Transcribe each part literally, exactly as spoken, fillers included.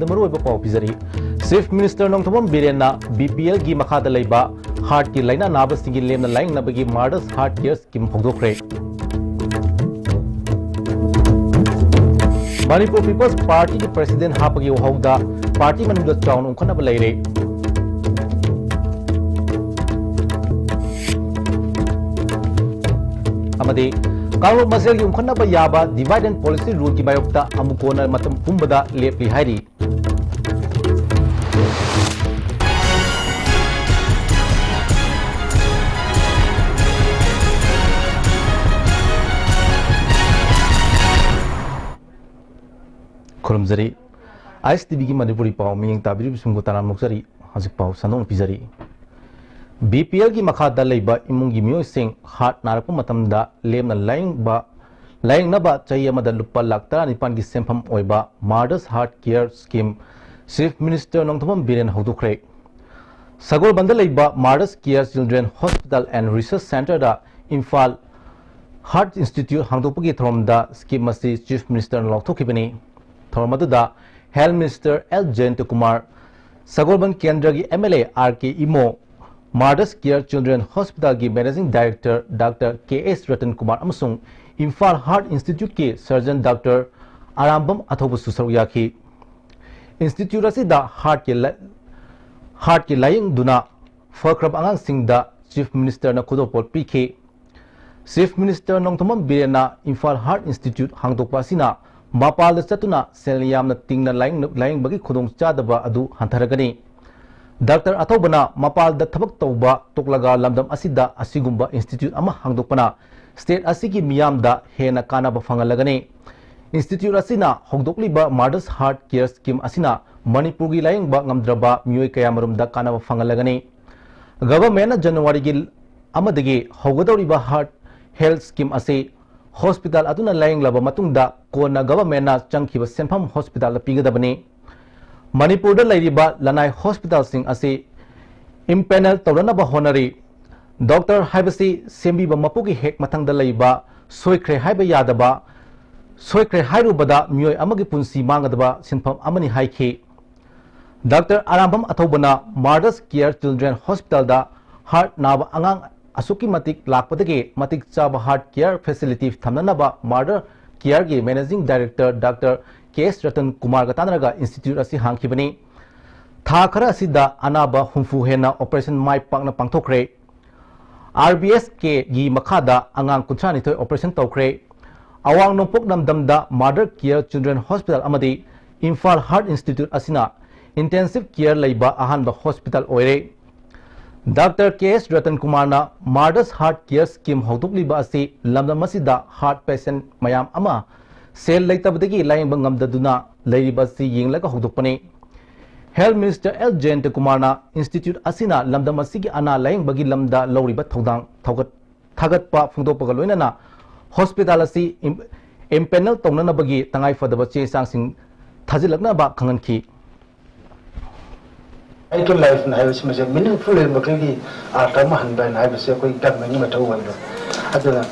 ꯃꯔꯨꯑꯣꯏꯕ ꯄꯥꯎ ꯄꯤꯖꯔꯤ꯫ Chief Minister Nongthombam ꯕꯤꯔꯦꯟꯅ B P L ꯒꯤ ꯃꯈꯥꯗ ꯂꯩꯕ heart ꯀꯤ ꯂꯥꯏꯅꯥ ꯅꯥꯕꯁꯤꯡꯒꯤ ꯂꯦꯝꯅ ꯂꯥꯌꯦꯡꯅꯕꯒꯤ Mother's Heart Care Scheme ꯍꯧꯗꯣꯛꯈ꯭ꯔꯦ꯫ Manipur People's Party ꯒꯤ President ꯍꯥꯞꯄꯒꯤ ꯋꯥꯍꯧꯗ party ꯃꯅꯨꯡꯗ ꯆꯥꯎꯅ ꯎꯪꯈꯠꯅꯕ ꯂꯩꯔꯦ꯫ ꯑꯃꯗꯤ ꯀꯥꯡꯂꯨꯞ ꯃꯁꯦꯜꯒꯤ ꯎꯪꯈꯠꯅꯕ ꯌꯥꯕ divide and policy rule ꯒꯤ ꯃꯥꯌꯣꯛꯇ ꯑꯃꯨꯛ ꯀꯣꯟꯅ ꯃꯇꯝ ꯄꯨꯝꯕꯗ ꯂꯦꯞꯂꯤ ꯍꯥꯏꯔꯤ꯫ ꯈꯨꯔꯨꯝꯖꯔꯤ꯫ ꯑꯥꯏ ꯑꯦꯁ ꯇꯤ ꯚꯤꯒꯤ ꯃꯅꯤꯄꯨꯔꯤ ꯄꯥꯎ ꯃꯤꯠꯌꯦꯡ ꯇꯥꯕꯤꯔꯤꯕꯁꯤꯡꯕꯨ ꯇꯔꯥꯝꯅ ꯑꯣꯛꯆꯔꯤ꯫ ꯍꯧꯖꯤꯛ ꯄꯥꯎ ꯁꯟꯗꯣꯛꯅ ꯄꯤꯖꯔꯤ꯫ B P L ꯒꯤ ꯃꯈꯥꯗ ꯂꯩꯕ ꯏꯃꯨꯡꯒꯤ ꯃꯤꯑꯣꯏꯁꯤꯡ heart ꯅꯥꯔꯛꯄ ꯃꯇꯝꯗ ꯂꯦꯝꯅ ꯂꯥꯌꯦꯡꯕ, ꯂꯥꯌꯦꯡꯅꯕ ꯆꯍꯤ ꯑꯃꯗ ꯂꯨꯄꯥ ꯂꯥꯈ ꯇꯔꯥꯅꯤꯄꯥꯟꯒꯤ ꯁꯦꯟꯐꯝ ꯑꯣꯏꯕ Mother's Heart Care Scheme Chief Minister Nongthombam Biren ꯍꯧꯗꯣꯛꯈ꯭ꯔꯦ꯫ ꯁꯒꯣꯜꯕꯟꯗ ꯂꯩꯕ Mother's Care Children Hospital and Research Centre the Imphal Heart Institute ꯍꯥꯡꯗꯣꯛꯄꯒꯤ ꯊꯧꯔꯝꯗ scheme ꯑꯁꯤ Chief Minister ꯅ ꯂꯥꯎꯊꯣꯛꯈꯤꯕꯅꯤ꯫ ꯊꯧꯔꯝ ꯑꯗꯨꯗ Health Minister ꯑꯦꯜ ꯖꯌꯟꯇꯀꯨꯃꯥꯔ, ꯁꯒꯣꯜꯕꯟ ꯀꯦꯟꯗ꯭ꯔꯒꯤ M L A R K Imo, Mother's Care Children Hospital ꯒꯤ Managing Director doctor K S Ratan Kumar ꯑꯃꯁꯨꯡ ꯏꯝꯐꯥꯜ Heart Institute ꯀꯤ Surgeon ꯗꯥꯛꯇꯔ ꯑꯔꯥꯝꯕꯝ ꯑꯊꯧꯕꯁꯨ ꯁꯔꯨꯛ ꯌꯥꯈꯤ꯫ Institute ꯑꯁꯤꯗ heart ꯀꯤ ꯂꯥ-, heart ꯀꯤ ꯂꯥꯌꯦꯡꯗꯨꯅ ꯐꯈ꯭ꯔꯕ ꯑꯉꯥꯡꯁꯤꯡꯗ Chief Minister ꯅ ꯈꯨꯗꯣꯜꯄꯣꯠ ꯄꯤꯈꯤ꯫ Chief Minister Nongthombam ꯕꯤꯔꯦꯟꯅ Imphal Heart Institute ꯍꯥꯡꯗꯣꯛꯄ ꯑꯁꯤꯅ ꯃꯄꯥꯜꯗ ꯆꯠꯇꯨꯅ ꯁꯦꯜ ꯌꯥꯝꯅ ꯇꯤꯡꯅ ꯂꯥꯌꯦꯡ-, ꯂꯥꯌꯦꯡꯕꯒꯤ ꯈꯨꯗꯣꯡꯆꯥꯗꯕ ꯑꯗꯨ ꯍꯟꯊꯔꯒꯅꯤ꯫ ꯗꯥꯛꯇꯔ ꯑꯊꯧꯕꯅ ꯃꯄꯥꯜꯗ ꯊꯕꯛ ꯇꯧꯕ ꯇꯣꯛꯂꯒ ꯂꯝꯗꯝ ꯑꯁꯤꯗ ꯑꯁꯤꯒꯨꯝꯕ institute ꯑꯃ ꯍꯥꯡꯗꯣꯛꯄꯅ state ꯑꯁꯤꯒꯤ ꯃꯤꯌꯥꯝꯗ ꯍꯦꯟꯅ ꯀꯥꯟꯅꯕ ꯐꯪꯍꯜꯂꯒꯅꯤ꯫ Institute ꯑꯁꯤꯅ ꯍꯧꯗꯣꯛꯂꯤꯕ Mother's Heart Care Scheme ꯑꯁꯤꯅ ꯃꯅꯤꯄꯨꯔꯒꯤ ꯂꯥꯌꯦꯡꯕ ꯉꯝꯗ꯭ꯔꯕ ꯃꯤꯑꯣꯏ ꯀꯌꯥꯃꯔꯨꯝꯗ ꯀꯥꯟꯅꯕ ꯐꯪꯍꯜꯂꯒꯅꯤ꯫ Government ꯅ ꯖꯅꯋꯥꯔꯤꯒꯤ ꯑꯃꯗꯒꯤ ꯍꯧꯒꯗꯧꯔꯤꯕ heart health scheme ꯑꯁꯤ hospital ꯑꯗꯨꯅ ꯂꯥꯌꯦꯡꯂꯕ ꯃꯇꯨꯡꯗ ꯀꯣꯟꯅ government ꯅ ꯆꯪꯈꯤꯕ ꯁꯦꯟꯐꯝ hospital ꯗ ꯄꯤꯒꯗꯕꯅꯤ꯫ ꯃꯅꯤꯄꯨꯔꯗ ꯂꯩꯔꯤꯕ ꯂꯅꯥꯏ hospital ꯁꯤꯡ ꯑꯁꯤ empanel ꯇꯧꯅꯅꯕ ꯍꯣꯠꯅꯔꯤ꯫ Doctor ꯍꯥꯏꯕꯁꯤ ꯁꯦꯝꯕꯤꯕ ꯃꯄꯨꯒꯤ ꯍꯦꯛ ꯃꯊꯪꯗ ꯂꯩꯕ ꯁꯣꯏꯈ꯭ꯔꯦ ꯍꯥꯏꯕ ꯌꯥꯗꯕ ꯁꯣꯏꯈ꯭ꯔꯦ ꯍꯥꯏꯔꯨꯕꯗ ꯃꯤꯑꯣꯏ ꯑꯃꯒꯤ ꯄꯨꯟꯁꯤ ꯃꯥꯡꯒꯗꯕ ꯁꯤꯟꯐꯝ ꯑꯃꯅꯤ ꯍꯥꯏꯈꯤ꯫ ꯗꯥꯛꯇꯔ ꯑꯔꯥꯝꯕꯝ ꯑꯊꯧꯕꯅ Mother's Care Children Hospitalꯗ heart ꯅꯥꯕ ꯑꯉꯥꯡ ꯑꯁꯨꯛꯀꯤ ꯃꯇꯤꯛ ꯂꯥꯛꯄꯗꯒꯤ ꯃꯇꯤꯛ ꯆꯥꯕ heart care facility ꯊꯝꯅꯅꯕ Mother Careꯒꯤ Managing Director doctor K S Ratan ꯀꯨꯃꯥꯔꯒ ꯇꯥꯟꯅꯔꯒ institute ꯑꯁꯤ ꯍꯥꯡꯈꯤꯕꯅꯤ꯫ ꯊꯥ ꯈꯔ ꯑꯁꯤꯗ ꯑꯅꯥꯕ ꯍꯨꯝꯐꯨ ꯍꯦꯟꯅ operation ꯃꯥꯏ ꯄꯥꯛꯅ ꯄꯥꯡꯊꯣꯛꯈ꯭ꯔꯦ꯫ RBSKꯒꯤ ꯃꯈꯥꯗ ꯑꯉꯥꯡ ꯀꯨꯟꯊ꯭ꯔꯥ ꯅꯤꯊꯣꯏ operation ꯇꯧꯈ꯭ꯔꯦ꯫ ꯑꯋꯥꯡ ꯅꯣꯡꯄꯣꯛ ꯂꯝꯗꯝꯗ Mother Care Children Hospital ꯑꯃꯗꯤ ꯏꯝꯐꯥꯜ Heart Institute ꯑꯁꯤꯅ intensive care ꯂꯩꯕ ꯑꯍꯥꯟꯕ hospital ꯑꯣꯏꯔꯦ꯫ ꯗꯥꯛꯇꯔ ꯀꯦ ꯑꯦꯁ ꯔꯇꯟ ꯀꯨꯃꯥꯔꯅ Mother's Heart Care Scheme ꯍꯧꯗꯣꯛꯂꯤꯕ ꯑꯁꯤ ꯂꯝꯗꯝ ꯑꯁꯤꯗ heart patient ꯃꯌꯥꯝ ꯑꯃ ꯁꯦꯜ ꯂꯩꯇꯕꯗꯒꯤ ꯂꯥꯌꯦꯡꯕ ꯉꯝꯗꯗꯨꯅ ꯂꯩꯔꯤꯕ ꯑꯁꯤ ꯌꯦꯡꯂꯒ ꯍꯧꯗꯣꯛꯄꯅꯤ꯫ Health Minister ꯑꯦꯜ ꯖꯌꯟꯇ ꯀꯨꯃꯥꯔꯅ institute ꯑꯁꯤꯅ ꯂꯝꯗꯝ ꯑꯁꯤꯒꯤ ꯑꯅꯥ ꯂꯥꯌꯦꯡꯕꯒꯤ ꯂꯝꯗ ꯂꯧꯔꯤꯕ ꯊꯧꯗꯥꯡ ꯊꯧꯒꯠ-, ꯊꯥꯒꯠꯄ ꯐꯣꯡꯗꯣꯛꯄꯒ ꯂꯣꯏꯅꯅ hospital ꯑꯁꯤ im-, empanel ꯇꯧꯅꯅꯕꯒꯤ ꯇꯉꯥꯏ ꯐꯗꯕ ꯆꯦ ꯆꯥꯡꯁꯤꯡ ꯊꯥꯖꯤꯜꯂꯛꯅꯕ ꯈꯪꯍꯟꯈꯤ꯫ Right to life ꯍꯥꯏꯕꯁꯤꯃꯁꯦ meaningful ꯑꯣꯏꯕ ꯃꯈꯩꯒꯤ ꯑꯥꯔꯊ ꯑꯃ ꯍꯟꯕ ꯍꯥꯏꯅ ꯍꯥꯏꯕꯁꯦ ꯑꯩꯈꯣꯏ governmentꯒꯤ ꯃꯊꯧ ꯑꯣꯏꯕ꯫ ꯑꯗꯨꯅ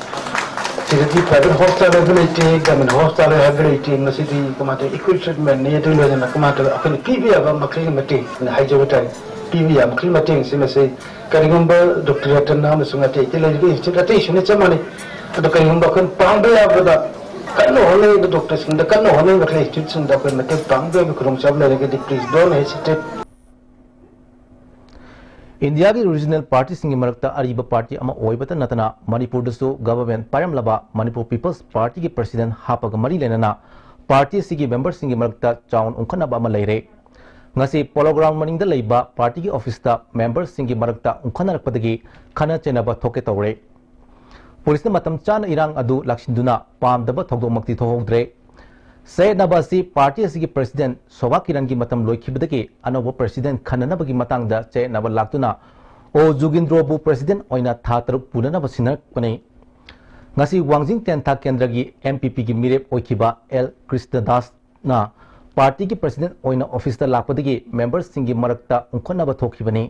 ꯁꯤꯗꯗꯤ private hospital ꯍꯥꯏꯕ ꯂꯩꯇꯦ, government hospital ꯍꯥꯏꯕ ꯂꯩꯇꯦ꯫ ꯃꯁꯤꯗꯤ ꯀꯃꯥꯏꯅ ꯇꯧ, equal treatmentꯅꯤ꯫ ꯑꯗꯨ ꯂꯣꯏꯅꯅ ꯀꯃꯥꯏꯅ ꯇꯧ, ꯑꯩꯈꯣꯏꯅ ꯄꯤꯕ ꯌꯥꯕ ꯃꯈꯩꯒꯤ ꯃꯇꯦꯡ ꯍꯥꯏꯖꯕ ꯇꯥꯔꯦ, ꯄꯤꯕ ꯌꯥꯕ ꯃꯈꯩ ꯃꯇꯦꯡꯁꯤ ꯃꯁꯤ ꯀꯔꯤꯒꯨꯝꯕ ꯗꯣꯛꯇꯔ ꯔꯇꯟ ꯑꯃꯁꯨꯡ ꯑꯇꯩ ꯑꯇꯩ ꯂꯩꯔꯤꯕ institute ꯑꯇꯩꯁꯨꯅ ꯆꯞ ꯃꯥꯟꯅꯩ꯫ ꯑꯗꯣ ꯀꯔꯤꯒꯨꯝꯕ ꯑꯩꯈꯣꯏꯅ ꯄꯥꯡꯕ ꯌꯥꯕꯗ ꯀꯟꯅ ꯍꯣꯠꯅꯔꯤꯕ ꯗꯣꯛꯇꯔꯁꯤꯡꯗ, ꯀꯟꯅ ꯍꯣꯠꯅꯔꯤꯕ ꯃꯈꯩ instituteꯁꯤꯡꯗ ꯑꯩꯈꯣꯏ ꯃꯇꯦꯡ ꯄꯥꯡꯕ ꯌꯥꯕꯒꯤ ꯈꯨꯗꯣꯡꯆꯥꯕ ꯂꯩꯔꯒꯗꯤ, please don't hesitate꯫ ꯏꯟꯗꯤꯌꯥꯒꯤ regional partyꯁꯤꯡꯒꯤ ꯃꯔꯛꯇ ꯑꯔꯤꯕ party ꯑꯃ ꯑꯣꯏꯕꯇ ꯅꯠꯇꯅ ꯃꯅꯤꯄꯨꯔꯗꯁꯨ government ꯄꯥꯏꯔꯝꯂꯕ Manipur People's Partyꯒꯤ president ꯍꯥꯞꯄꯒ ꯃꯔꯤ ꯂꯩꯅꯅ party ꯑꯁꯤꯒꯤ memberꯁꯤꯡꯒꯤ ꯃꯔꯛꯇ ꯆꯥꯎꯅ ꯎꯪꯈꯠꯅꯕ ꯑꯃ ꯂꯩꯔꯦ꯫ ꯉꯁꯤ Polo Ground ꯃꯅꯤꯡꯗ ꯂꯩꯕ partyꯒꯤ officeꯇ memberꯁꯤꯡꯒꯤ ꯃꯔꯛꯇ ꯎꯪꯈꯠꯅꯔꯛꯄꯗꯒꯤ ꯈꯠꯅ ꯆꯩꯅꯕ ꯊꯣꯛꯀꯦ ꯇꯧꯔꯦ꯫ Policeꯅ ꯃꯇꯝ ꯆꯥꯅ ꯏꯔꯥꯡ ꯑꯗꯨ ꯂꯥꯛꯁꯤꯟꯗꯨꯅ ꯄꯥꯝꯗꯕ ꯊꯧꯗꯣꯛꯃꯛꯇꯤ ꯊꯣꯛꯍꯧꯗ꯭ꯔꯦ꯫ ꯆꯌꯦꯠꯅꯕ ꯑꯁꯤ party ꯑꯁꯤꯒꯤ president ꯁꯣꯚꯥ ꯀꯤꯔꯟꯒꯤ ꯃꯇꯝ ꯂꯣꯏꯈꯤꯕꯗꯒꯤ ꯑꯅꯧꯕ president ꯈꯟꯅꯅꯕꯒꯤ ꯃꯇꯥꯡꯗ ꯆꯌꯦꯠꯅꯕ ꯂꯥꯛꯇꯨꯅ ꯑꯣ ꯖꯨꯒꯤꯟꯗ꯭ꯔꯣꯕꯨ president ꯑꯣꯏꯅ ꯊꯥ ꯇꯔꯨꯛ ꯄꯨꯅꯅꯕ ꯁꯤꯟꯅꯔꯛꯄꯅꯤ꯫ ꯉꯁꯤ ꯋꯥꯡꯖꯤꯡ ꯇꯦꯟꯊꯥ ꯀꯦꯟꯗ꯭ꯔꯒꯤ NPPꯒꯤ ꯃꯤꯔꯦꯞ ꯑꯣꯏꯈꯤꯕ ꯑꯦꯜ ꯀ꯭ꯔꯤꯁꯅꯗꯥꯁꯅ partyꯒꯤ president ꯑꯣꯏꯅ officeꯇ ꯂꯥꯛꯄꯗꯒꯤ memberꯁꯤꯡꯒꯤ ꯃꯔꯛꯇ ꯎꯪꯈꯠꯅꯕ ꯊꯣꯛꯈꯤꯕꯅꯤ꯫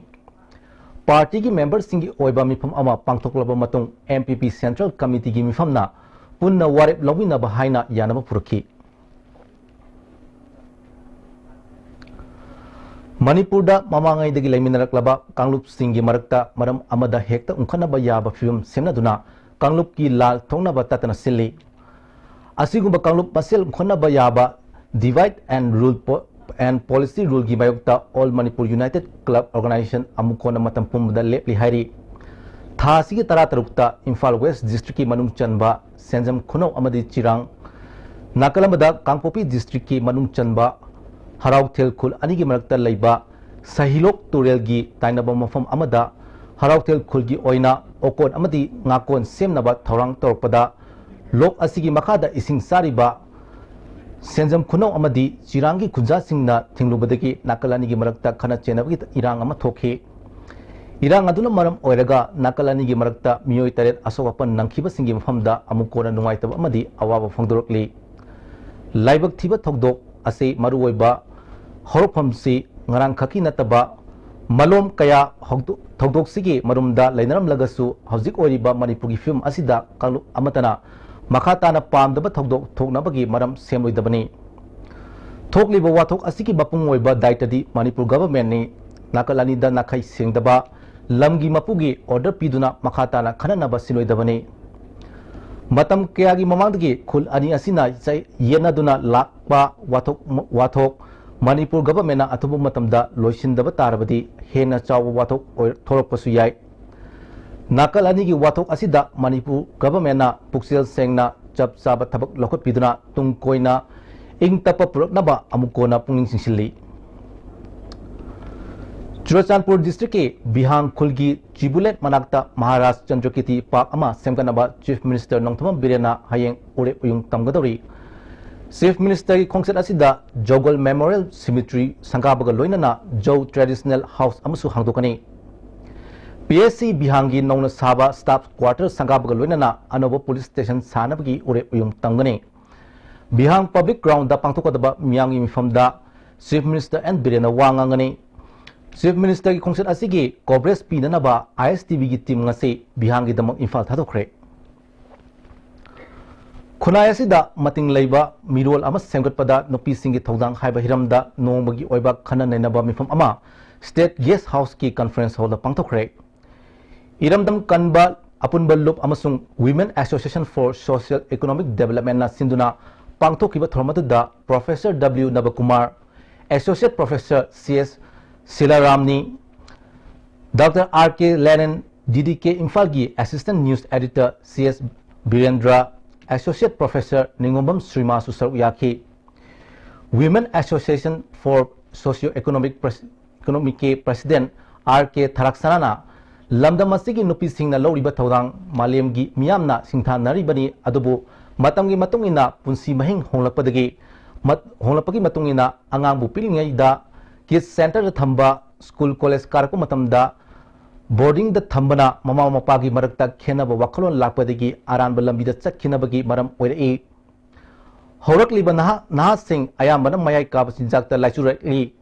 Partyꯒꯤ memberꯁꯤꯡꯒꯤ ꯑꯣꯏꯕ ꯃꯤꯐꯝ ꯑꯃ ꯄꯥꯡꯊꯣꯛꯂꯕ ꯃꯇꯨꯡ NPP Central Committeeꯒꯤ ꯃꯤꯐꯝꯅ ꯄꯨꯟꯅ ꯋꯥꯔꯦꯞ ꯂꯧꯃꯤꯟꯅꯕ ꯍꯥꯏꯅ ꯌꯥꯅꯕ ꯄꯨꯔꯛꯈꯤ꯫ ꯃꯅꯤꯄꯨꯔꯗ ꯃꯃꯥꯡꯉꯩꯗꯒꯤ ꯂꯩꯃꯤꯟꯅꯔꯛꯂꯕ ꯀꯥꯡꯂꯨꯞꯁꯤꯡꯒꯤ ꯃꯔꯛꯇ ꯃꯔꯝ ꯑꯃꯗ ꯍꯦꯛꯇ ꯎꯪꯈꯠꯅꯕ ꯌꯥꯕ ꯐꯤꯕꯝ ꯁꯦꯝꯅꯗꯨꯅ ꯀꯥꯡꯂꯨꯞꯀꯤ ꯂꯥꯜ ꯊꯣꯛꯅꯕ ꯇꯠꯇꯅ ꯁꯤꯜꯂꯤ꯫ ꯑꯁꯤꯒꯨꯝꯕ ꯀꯥꯡꯂꯨꯞ ꯃꯁꯦꯜ ꯎꯪꯈꯠꯅꯕ ꯌꯥꯕ divide and rule po-, and policy ruleꯒꯤ ꯃꯥꯌꯣꯛꯇ All Manipur United Club Organization ꯑꯃꯨꯛ ꯀꯣꯟꯅ ꯃꯇꯝ ꯄꯨꯝꯕꯗ ꯂꯦꯞꯂꯤ ꯍꯥꯏꯔꯤ꯫ ꯊꯥ ꯑꯁꯤꯒꯤ ꯇꯔꯥꯇꯔꯨꯛꯇ ꯏꯝꯐꯥꯜ West Districtꯀꯤ ꯃꯅꯨꯡ ꯆꯟꯕ ꯁꯦꯟꯖꯝ ꯈꯨꯅꯧ ꯑꯃꯗꯤ ꯆꯤꯔꯥꯡ, ꯅꯥꯀꯜ ꯑꯃꯗ ꯀꯥꯡꯄꯣꯛꯄꯤ Districtꯀꯤ ꯃꯅꯨꯡ ꯆꯟꯕ ꯍꯔꯥꯎꯊꯦꯜ ꯈꯨꯜ ꯑꯅꯤꯒꯤ ꯃꯔꯛꯇ ꯂꯩꯕ ꯁꯍꯤꯂꯣꯛ ꯇꯨꯔꯦꯜꯒꯤ ꯇꯥꯏꯅꯕ ꯃꯐꯝ ꯑꯃꯗ ꯍꯔꯥꯎꯊꯦꯜ ꯈꯨꯜꯒꯤ ꯑꯣꯏꯅ ꯑꯣꯀꯣꯟ ꯑꯃꯗꯤ ꯉꯥꯀꯣꯟ ꯁꯦꯝꯅꯕ ꯊꯧꯔꯥꯡ ꯇꯧꯔꯛꯄꯗ, ꯂꯣꯛ ꯑꯁꯤꯒꯤ ꯃꯈꯥꯗ ꯏꯁꯤꯡ ꯆꯥꯔꯤꯕ ꯁꯦꯟꯖꯝ ꯈꯨꯅꯧ ꯑꯃꯗꯤ ꯆꯤꯔꯥꯡꯒꯤ ꯈꯨꯟꯖꯥꯁꯤꯡꯅ ꯊꯤꯡꯂꯨꯕꯗꯒꯤ ꯅꯥꯀꯜ ꯑꯅꯤꯒꯤ ꯃꯔꯛꯇ ꯈꯠꯅ ꯆꯩꯅꯕꯒꯤ ꯏꯔꯥꯡ ꯑꯃ ꯊꯣꯛꯈꯤ꯫ ꯏꯔꯥꯡ ꯑꯗꯨꯅ ꯃꯔꯝ ꯑꯣꯏꯔꯒ ꯅꯥꯀꯜ ꯑꯅꯤꯒꯤ ꯃꯔꯛꯇ ꯃꯤꯑꯣꯏ ꯇꯔꯦꯠ ꯑꯁꯣꯛ ꯑꯄꯟ ꯅꯪꯈꯤꯕꯁꯤꯡꯒꯤ ꯃꯐꯝꯗ ꯑꯃꯨꯛ ꯀꯣꯟꯅ ꯅꯨꯡꯉꯥꯏꯇꯕ ꯑꯃꯗꯤ ꯑꯋꯥꯕ ꯐꯣꯡꯗꯣꯔꯛꯂꯤ꯫ ꯂꯥꯏꯕꯛ ꯊꯤꯕ ꯊꯧꯗꯣꯛ ꯑꯁꯤ ꯃꯔꯨꯑꯣꯏꯕ ꯍꯧꯔꯛꯐꯝꯁꯤ ꯉꯔꯥꯡꯈꯛꯀꯤ ꯅꯠꯇꯕ, ꯃꯂꯣꯝ ꯀꯌꯥ ꯍꯧꯗꯣ-, ꯊꯧꯗꯣꯛꯁꯤꯒꯤ ꯃꯔꯨꯝꯗ ꯂꯩꯅꯔꯝꯂꯒꯁꯨ, ꯍꯧꯖꯤꯛ ꯑꯣꯏꯔꯤꯕ ꯃꯅꯤꯄꯨꯔꯒꯤ ꯐꯤꯕꯝ ꯑꯁꯤꯗ ꯀꯥꯡꯂꯨꯞ ꯑꯃꯠꯇꯅ ꯃꯈꯥ ꯇꯥꯅ ꯄꯥꯝꯗꯕ ꯊꯧꯗꯣꯛ ꯊꯣꯛꯅꯕꯒꯤ ꯃꯔꯝ ꯁꯦꯝꯂꯣꯏꯗꯕꯅꯤ꯫ ꯊꯣꯛꯂꯤꯕ ꯋꯥꯊꯣꯛ ꯑꯁꯤꯒꯤ ꯃꯄꯨꯡ ꯑꯣꯏꯕ ꯗꯥꯏꯇꯗꯤ ꯃꯅꯤꯄꯨꯔ governmentꯅꯤ꯫ ꯅꯥꯀꯜ ꯑꯅꯤꯗ ꯅꯥꯈꯩ ꯁꯦꯡꯗꯕ, ꯂꯝꯒꯤ ꯃꯄꯨꯒꯤ order ꯄꯤꯗꯨꯅ ꯃꯈꯥ ꯇꯥꯅ ꯈꯟꯅꯅꯕ ꯁꯤꯜꯂꯣꯏꯗꯕꯅꯤ꯫ ꯃꯇꯝ ꯀꯌꯥꯒꯤ ꯃꯃꯥꯡꯗꯒꯤ ꯈꯨꯜ ꯑꯅꯤ ꯑꯁꯤꯅ ꯆꯩ-, ꯌꯦꯠꯅꯗꯨꯅ ꯂꯥꯛꯄ ꯋꯥꯊꯣꯛ, ꯋꯥꯊꯣꯛ ꯃꯅꯤꯄꯨꯔ governmentꯅ ꯑꯊꯨꯕ ꯃꯇꯝꯗ ꯂꯣꯏꯁꯤꯟꯗꯕ ꯇꯥꯔꯕꯗꯤ ꯍꯦꯟꯅ ꯆꯥꯎꯕ ꯋꯥꯊꯣꯛ ꯑꯣꯏ-, ꯊꯣꯛꯂꯛꯄꯁꯨ ꯌꯥꯏ꯫ ꯅꯥꯀꯜ ꯑꯅꯤꯒꯤ ꯋꯥꯊꯣꯛ ꯑꯁꯤꯗ ꯃꯅꯤꯄꯨꯔ governmentꯅ ꯄꯨꯛꯆꯦꯜ ꯁꯦꯡꯅ ꯆꯞ ꯆꯥꯕ ꯊꯕꯛ ꯂꯧꯈꯠꯄꯤꯗꯨꯅ ꯇꯨꯡ ꯀꯣꯏꯅ ꯏꯪ ꯇꯞꯄ ꯄꯨꯔꯛꯅꯕ ꯑꯃꯨꯛ ꯀꯣꯟꯅ ꯄꯨꯛꯅꯤꯡ ꯆꯤꯡꯁꯤꯜꯂꯤ꯫ ꯆꯨꯔꯆꯥꯟꯄꯨꯔ Districtꯀꯤ ꯕꯤꯍꯥꯡ ꯈꯨꯜꯒꯤ ꯆꯤꯕꯨꯂꯦꯠ ꯃꯅꯥꯛꯇ ꯃꯍꯥꯔꯥꯖ ꯆꯟꯗ꯭ꯔꯀꯤꯔꯇꯤ Park ꯑꯃ ꯁꯦꯝꯒꯠꯅꯕ Chief Minister ꯅꯣꯡꯊꯣꯝꯕꯝ ꯕꯤꯔꯦꯟꯅ ꯍꯌꯦꯡ ꯎꯔꯦꯞ ꯎꯌꯨꯡ ꯇꯝꯒꯗꯧꯔꯤ꯫ Chief Ministerꯒꯤ ꯈꯣꯡꯆꯠ ꯑꯁꯤꯗ ꯖꯧꯒꯜ Memorial Cemetery ꯁꯪꯒꯥꯕꯒ ꯂꯣꯏꯅꯅ ꯖꯧ Traditional House ꯑꯃꯁꯨ ꯍꯥꯡꯗꯣꯛꯀꯅꯤ꯫ PHC ꯕꯤꯍꯥꯡꯒꯤ ꯅꯧꯅ ꯁꯥꯕ staff quarter ꯁꯪꯒꯥꯕꯒ ꯂꯣꯏꯅꯅ ꯑꯅꯧꯕ police station ꯁꯥꯅꯕꯒꯤ ꯎꯔꯦꯞ ꯎꯌꯨꯡ ꯇꯝꯒꯅꯤ꯫ ꯕꯤꯍꯥꯡ Public Groundꯗ ꯄꯥꯡꯊꯣꯛꯀꯗꯕ ꯃꯤꯌꯥꯝꯒꯤ ꯃꯤꯐꯝꯗ Chief Minister ꯑꯦꯟ ꯕꯤꯔꯦꯟꯅ ꯋꯥ ꯉꯥꯡꯒꯅꯤ꯫ Chief Ministerꯒꯤ ꯈꯣꯡꯆꯠ ꯑꯁꯤꯒꯤ coverage ꯄꯤꯅꯅꯕ ISTVꯒꯤ team ꯉꯁꯤ ꯕꯤꯍꯥꯡꯒꯤꯗꯃꯛ ꯏꯝꯐꯥꯜ ꯊꯥꯗꯣꯛꯈ꯭ꯔꯦ꯫ ꯈꯨꯟꯅꯥꯏ ꯑꯁꯤꯗ ꯃꯇꯤꯡ ꯂꯩꯕ ꯃꯤꯔꯣꯜ ꯑꯃ ꯁꯦꯝꯒꯠꯄꯗ ꯅꯨꯄꯤꯁꯤꯡꯒꯤ ꯊꯧꯗꯥꯡ ꯍꯥꯏꯕ ꯍꯤꯔꯝꯗ ꯅꯣꯡꯃꯒꯤ ꯑꯣꯏꯕ ꯈꯟꯅ ꯅꯩꯅꯕ ꯃꯤꯐꯝ ꯑꯃ State Guest Houseꯀꯤ Conference Hallꯗ ꯄꯥꯡꯊꯣꯛꯈ꯭ꯔꯦ꯫ ꯏꯔꯝꯗꯝ ꯀꯟꯕ ꯑꯄꯨꯟꯕ ꯂꯨꯞ ꯑꯃꯁꯨꯡ Women Association for Social Economic Developmentꯅ ꯁꯤꯟꯗꯨꯅ ꯄꯥꯡꯊꯣꯛꯈꯤꯕ ꯊꯧꯔꯝ ꯑꯗꯨꯗ Professor W ꯅꯕꯀꯨꯃꯥꯔ, Associate Professor C S ꯁꯤꯂꯥꯔꯥꯝꯅꯤ, Doctor R K Lenin, D D K ꯏꯝꯐꯥꯜꯒꯤ Assistant News Editor C S Birendra, Associate Professor ꯅꯤꯉꯣꯝꯕꯝ ꯁ꯭ꯔꯤꯃꯥꯁꯨ ꯁꯔꯨꯛ ꯌꯥꯈꯤ꯫ Women Association for Socio Economic Pres- Economicꯀꯤ President R K ꯊꯔꯥꯛꯁꯅꯥꯅ ꯂꯝꯗꯝ ꯑꯁꯤꯒꯤ ꯅꯨꯄꯤꯁꯤꯡꯅ ꯂꯧꯔꯤꯕ ꯊꯧꯗꯥꯡ ꯃꯥꯂꯦꯝꯒꯤ ꯃꯤꯌꯥꯝꯅ ꯁꯤꯡꯊꯥꯅꯔꯤꯕꯅꯤ, ꯑꯗꯨꯕꯨ ꯃꯇꯝꯒꯤ ꯃꯇꯨꯡ ꯏꯟꯅ ꯄꯨꯟꯁꯤ ꯃꯍꯤꯡ ꯍꯣꯡꯂꯛꯄꯗꯒꯤ ꯃꯠ- ꯍꯣꯡꯂꯛꯄꯒꯤ ꯃꯇꯨꯡ ꯏꯟꯅ ꯑꯉꯥꯡꯕꯨ ꯄꯤꯛꯂꯤꯉꯩꯗ Kids Centreꯗ ꯊꯝꯕ, school college ꯀꯥꯔꯛꯄ ꯃꯇꯝꯗ boardingꯗ ꯊꯝꯕꯅ ꯃꯃꯥ ꯃꯄꯥꯒꯤ ꯃꯔꯛꯇ ꯈꯦꯟꯅꯕ ꯋꯥꯈꯜꯂꯣꯟ ꯂꯥꯛꯄꯗꯒꯤ ꯑꯔꯥꯟꯕ ꯂꯝꯕꯤꯗ ꯆꯠꯈꯤꯅꯕꯒꯤ ꯃꯔꯝ ꯑꯣꯏꯔꯛꯏ꯫ ꯍꯧꯔꯛꯂꯤꯕ ꯅꯍꯥ ꯅꯍꯥꯁꯤꯡ ꯑꯌꯥꯝꯕꯅ ꯃꯌꯥꯏ ꯀꯥꯕ ꯆꯤꯟꯖꯥꯛꯇ ꯂꯥꯏꯆꯨꯔꯛꯂꯤ꯫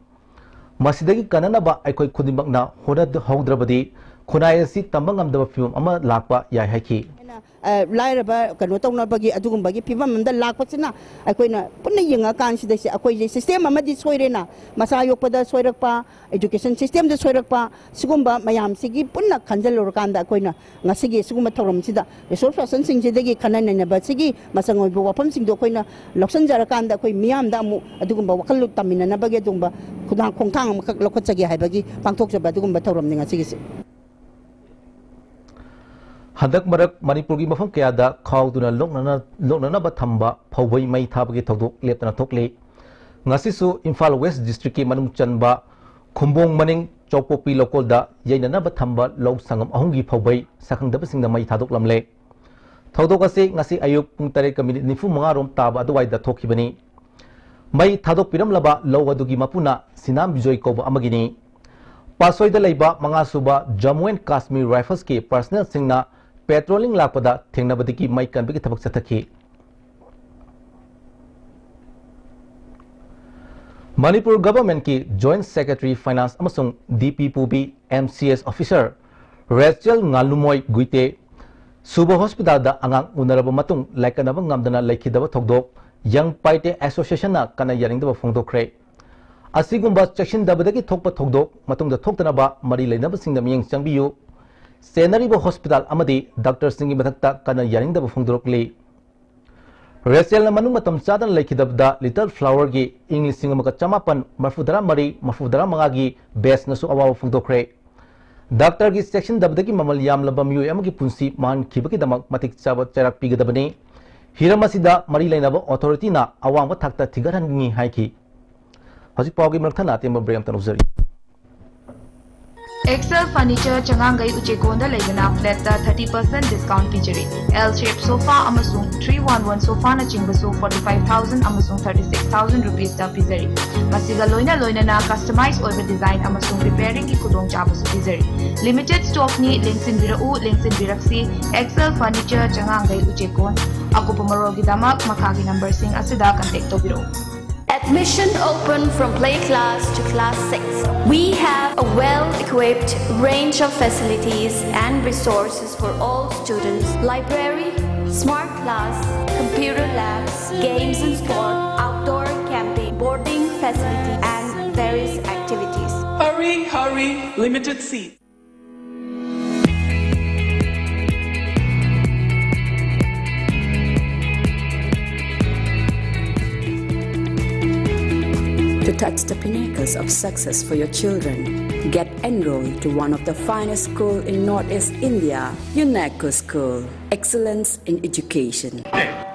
ꯃꯁꯤꯗꯒꯤ ꯀꯟꯅꯅꯕ ꯑꯩꯈꯣꯏ ꯈꯨꯗꯤꯡꯃꯛꯅ ꯍꯣꯠꯅꯍꯧꯗ꯭ꯔꯕꯗꯤ ꯈꯨꯟꯅꯥꯏ ꯑꯁꯤ ꯇꯝꯕ ꯉꯝꯗꯕ ꯐꯤꯕꯝ ꯑꯃ ꯂꯥꯛꯄ ꯌꯥꯏ ꯍꯥꯏꯈꯤ꯫ ꯑ, ꯂꯥꯏꯔꯕ ꯀꯩꯅꯣ ꯇꯧꯅꯕꯒꯤ ꯑꯗꯨꯒꯨꯝꯕꯒꯤ ꯐꯤꯕꯝ ꯑꯃꯗ ꯂꯥꯛꯄꯁꯤꯅ ꯑꯩꯈꯣꯏꯅ ꯄꯨꯟꯅ ꯌꯦꯡꯉꯀꯥꯟꯁꯤꯗ ꯁꯤ ꯑꯩꯈꯣꯏꯁꯦ system ꯑꯃꯗꯤ ꯁꯣꯏꯔꯦꯅ, ꯃꯆꯥ ꯌꯣꯛꯄꯗ ꯁꯣꯏꯔꯛꯄ, education systemꯗ ꯁꯣꯏꯔꯛꯄ, ꯁꯤꯒꯨꯝꯕ ꯃꯌꯥꯝꯁꯤꯒꯤ ꯄꯨꯟꯅ ꯈꯟꯖꯜꯂꯨꯔꯀꯥꯟꯗ ꯑꯩꯈꯣꯏꯅ ꯉꯁꯤꯒꯤ ꯁꯤꯒꯨꯝꯕ ꯊꯧꯔꯝꯁꯤꯗ resource personꯁꯤꯡꯁꯤꯗꯒꯤ ꯈꯟꯅ ꯅꯩꯅꯕꯁꯤꯒꯤ ꯃꯆꯪ ꯑꯣꯏꯕ ꯋꯥꯐꯝꯁꯤꯡꯗꯣ ꯑꯩꯈꯣꯏꯅ ꯂꯧꯁꯤꯟꯖꯔꯀꯥꯟꯗ ꯑꯩꯈꯣꯏ ꯃꯤꯌꯥꯝꯗ ꯑꯃꯨꯛ ꯑꯗꯨꯒꯨꯝꯕ ꯋꯥꯈꯜ ꯇꯝꯃꯤꯟꯅꯅꯕꯒꯤ ꯑꯗꯨꯒꯨꯝꯕ ꯈꯨꯗꯥꯡ ꯈꯣꯡꯊꯥꯡ ꯑꯃꯈꯛ ꯂꯧꯈꯠꯆꯒꯦ ꯍꯥꯏꯕꯒꯤ ꯄꯥꯡꯊꯣꯛꯆꯕ ꯑꯗꯨꯒꯨꯝꯕ ꯊꯧꯔꯝꯅꯤ ꯉꯁꯤꯒꯤꯁꯦ꯫ ꯍꯟꯗꯛ ꯃꯔꯛ ꯃꯅꯤꯄꯨꯔꯒꯤ ꯃꯐꯝ ꯀꯌꯥꯗ ꯈꯥꯎꯗꯨꯅ ꯂꯣꯛꯅꯅ-, ꯂꯣꯛꯅꯅꯕ ꯊꯝꯕ ꯐꯧꯕꯩ ꯃꯩ ꯊꯥꯕꯒꯤ ꯊꯧꯗꯣꯛ ꯂꯦꯞꯇꯅ ꯊꯣꯛꯂꯤ꯫ ꯉꯁꯤꯁꯨ ꯏꯝꯐꯥꯜ West Districtꯀꯤ ꯃꯅꯨꯡ ꯆꯟꯕ ꯈꯨꯝꯕꯣꯡ ꯃꯅꯤꯡ ꯆꯧꯄꯣꯛꯄꯤ ꯂꯧꯀꯣꯜꯗ ꯌꯩꯅꯅꯕ ꯊꯝꯕ ꯂꯧ ꯁꯪꯉꯝ ꯑꯍꯨꯝꯒꯤ ꯐꯧꯕꯩ ꯁꯛꯈꯪꯗꯕꯁꯤꯡꯅ ꯃꯩ ꯊꯥꯗꯣꯛꯂꯝꯂꯦ꯫ ꯊꯧꯗꯣꯛ ꯑꯁꯤ ꯉꯁꯤ ꯑꯌꯨꯛ ꯄꯨꯡ ꯇꯔꯦꯠꯀ ꯃꯤꯅꯤꯠ ꯅꯤꯐꯨ ꯃꯉꯥ ꯔꯣꯝ ꯇꯥꯕ ꯑꯗꯨꯋꯥꯏꯗ ꯊꯣꯛꯈꯤꯕꯅꯤ꯫ ꯃꯩ ꯊꯥꯗꯣꯛꯄꯤꯔꯝꯂꯕ ꯂꯧ ꯑꯗꯨꯒꯤ ꯃꯄꯨꯅ ꯁꯤꯅꯥꯝ ꯕꯤꯖꯣꯏ ꯀꯧꯕ ꯑꯃꯒꯤꯅꯤ꯫ ꯄꯥꯠꯁꯣꯏꯗ ꯂꯩꯕ ꯃꯉꯥ ꯁꯨꯕ Jammu and Kashmir Riflesꯀꯤ personnelꯁꯤꯡꯅ patrolling ꯂꯥꯛꯄꯗ ꯊꯦꯡꯅꯕꯗꯒꯤ ꯃꯩ ꯀꯟꯕꯒꯤ ꯊꯕꯛ ꯆꯠꯊꯈꯤ꯫ ꯃꯅꯤꯄꯨꯔ governmentꯀꯤ Joint Secretary Finance ꯑꯃꯁꯨꯡ D P P B M C S officer Rachel Ngalumoi Guite ꯁꯨꯕ ꯍꯣꯁꯄꯤꯇꯥꯜꯗ ꯑꯉꯥꯡ ꯎꯅꯔꯕ ꯃꯇꯨꯡ ꯂꯥꯏꯀꯠꯅꯕ ꯉꯝꯗꯅ ꯂꯩꯈꯤꯗꯕ ꯊꯧꯗꯣꯛ ꯌꯪ ꯄꯥꯏꯇꯦ ꯑꯦꯁꯣꯁꯤꯌꯦꯁꯟꯅ ꯀꯟꯅ ꯌꯥꯅꯤꯡꯗꯕ ꯐꯣꯡꯗꯣꯛꯈ꯭ꯔꯦ꯫ ꯑꯁꯤꯒꯨꯝꯕ ꯆꯦꯛꯁꯤꯟꯗꯕꯗꯒꯤ ꯊꯣꯛꯄ ꯊꯧꯗꯣꯛ ꯃꯇꯨꯡꯗ ꯊꯣꯛꯇꯅꯕ ꯃꯔꯤ ꯂꯩꯅꯕꯁꯤꯡꯅ ꯃꯤꯠꯌꯦꯡ ꯆꯪꯕꯤꯌꯨ꯫ ꯆꯦꯟꯅꯔꯤꯕ ꯍꯣꯁꯄꯤꯇꯥꯜ ꯑꯃꯗꯤ ꯗꯥꯛꯇꯔꯁꯤꯡꯒꯤ ꯃꯊꯛꯇ ꯀꯟꯅ ꯌꯥꯅꯤꯡꯗꯕ ꯐꯣꯡꯗꯣꯔꯛꯂꯤ꯫ ꯔꯦꯆꯦꯜꯅ ꯃꯅꯨꯡ ꯃꯇꯝ ꯆꯥꯗꯅ ꯂꯩꯈꯤꯗꯕꯗ ꯂꯤꯇꯜ ꯐ꯭ꯂꯥꯋꯔꯒꯤ ꯏꯪ ꯂꯤꯁꯤꯡ ꯑꯃꯒ ꯆꯃꯥꯄꯟ ꯃꯔꯤꯐꯨꯇꯔꯥ ꯃꯔꯤ ꯃꯔꯤꯐꯨꯇꯔꯥ ꯃꯉꯥꯒꯤ ꯕꯦꯆꯅꯁꯨ ꯑꯋꯥꯕ ꯐꯣꯡꯗꯣꯛꯈ꯭ꯔꯦ꯫ ꯗꯥꯛꯇꯔꯒꯤ ꯆꯦꯛꯁꯤꯟꯗꯕꯗꯒꯤ ꯃꯃꯜ ꯌꯥꯝꯂꯕ ꯃꯤꯑꯣꯏ ꯑꯃꯒꯤ ꯄꯨꯟꯁꯤ ꯃꯥꯡꯍꯟꯈꯤꯕꯒꯤꯗꯃꯛ ꯃꯇꯤꯛ ꯆꯥꯕ ꯆꯩꯔꯥꯛ ꯄꯤꯒꯗꯕꯅꯤ꯫ ꯍꯤꯔꯝ ꯑꯁꯤꯗ ꯃꯔꯤ ꯂꯩꯅꯕ ꯑꯣꯊꯣꯔꯤꯇꯤꯅ ꯑꯋꯥꯡꯕ ꯊꯥꯛꯇ ꯊꯤꯒꯠꯍꯟꯅꯤꯡꯏ ꯍꯥꯏꯈꯤ꯫ ꯍꯧꯖꯤꯛ ꯄꯥꯎꯒꯤ ꯃꯔꯛ ꯊꯠꯅ ꯑꯇꯦꯟꯕ ꯕ꯭ꯔꯦꯛ ꯑꯃꯇ ꯂꯧꯖꯔꯤ꯫ ꯑꯦꯛꯁꯦꯜ ꯐꯔꯅꯤꯆꯔ ꯆꯉꯥꯡꯒꯩ ꯎꯆꯦꯀꯣꯟꯗ ꯂꯩꯕꯅ ꯐ꯭ꯂꯦꯠꯇ ꯊꯥꯔꯇꯤ ꯄꯔꯁꯦꯟ ꯗꯤꯁꯀꯥꯎꯟ ꯄꯤꯖꯔꯤ꯫ ꯑꯦꯜ ꯁꯦꯞ ꯁꯣꯐꯥ ꯑꯃꯁꯨꯡ ꯊ꯭ꯔꯤ ꯋꯥꯟ ꯋꯥꯟ ꯁꯣꯐꯥꯅꯆꯤꯡꯕꯁꯨ ꯐꯣꯔꯇꯤ ꯐꯥꯏꯚ ꯊꯥꯎꯖꯟ ꯑꯃꯁꯨꯡ ꯊꯥꯔꯇꯤ ꯁꯤꯛꯁ ꯊꯥꯎꯖꯟ ꯔꯨꯄꯤꯁꯇ ꯄꯤꯖꯔꯤ꯫ ꯃꯁꯤꯒ ꯂꯣꯏꯅ ꯂꯣꯏꯅꯅ ꯀꯁꯇꯃꯥꯏꯖ ꯑꯣꯏꯕ ꯗꯤꯖꯥꯏꯟ ꯑꯃꯁꯨꯡ ꯔꯤꯄꯦꯌꯔꯤꯡꯒꯤ ꯈꯨꯗꯣꯡꯆꯥꯕꯁꯨ ꯄꯤꯖꯔꯤ꯫ ꯂꯤꯃꯤꯇꯦꯗ ꯁ꯭ꯇꯣꯛꯅꯤ, ꯂꯦꯡꯁꯤꯟꯕꯤꯔꯛꯎ, ꯂꯦꯡꯁꯤꯟꯕꯤꯔꯛꯁꯤ꯫ ꯑꯦꯛꯁꯦꯜ ꯐꯔꯅꯤꯆꯔ ꯆꯉꯥꯡꯒꯩ ꯎꯆꯦꯀꯣꯟ꯫ ꯑꯀꯨꯞꯄ ꯃꯔꯣꯜꯒꯤꯗꯃꯛ ꯃꯈꯥꯒꯤ ꯅꯝꯕꯔꯁꯤꯡ ꯑꯁꯤꯗ ꯀꯟꯇꯦꯛ ꯇꯧꯕꯤꯔꯛꯎ꯫ Admission open from play class to class six. We have a well-equipped range of facilities and resources for all students. Library, smart class, computer labs, games and sport, outdoor camping, boarding facility, and various activities. Hurry, hurry, limited seats. To touch the pinnacles of success for your children, get enrolled to one of the finest school in Northeast India, UNECO School. Excellence in education.